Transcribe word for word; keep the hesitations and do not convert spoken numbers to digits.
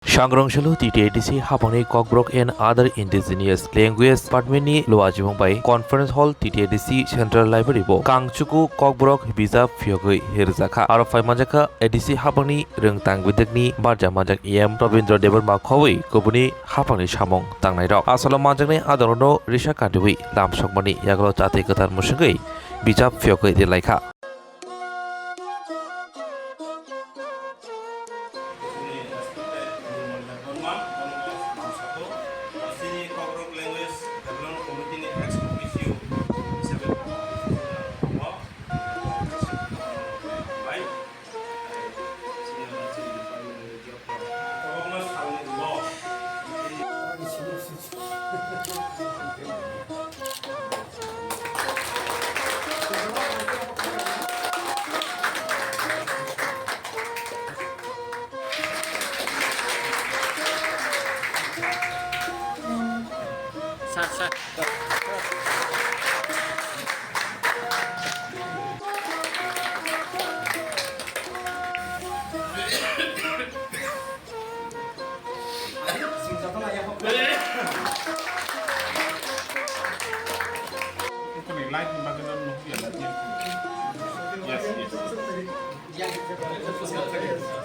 Sangrong salo T T A D C hapangni Kokborok and Other Indigenous Language Department ni luajimung bai Conference Hall T T A D C Central Library bo kangchuku Kokborok bijap phiyogwi hirjakha. Aro phai manjakha A D C hapangni rwngtang bidikni barja manjak E M Rabindra Debbarma khobwi kubuni hapangni samung tangnairok. Asalo manjaknai adongrokno risa kandiwi lamsokmani yagulo chatwi kwthar mwswngwi bijap phiyogwi rirlaikha. Yes, yes.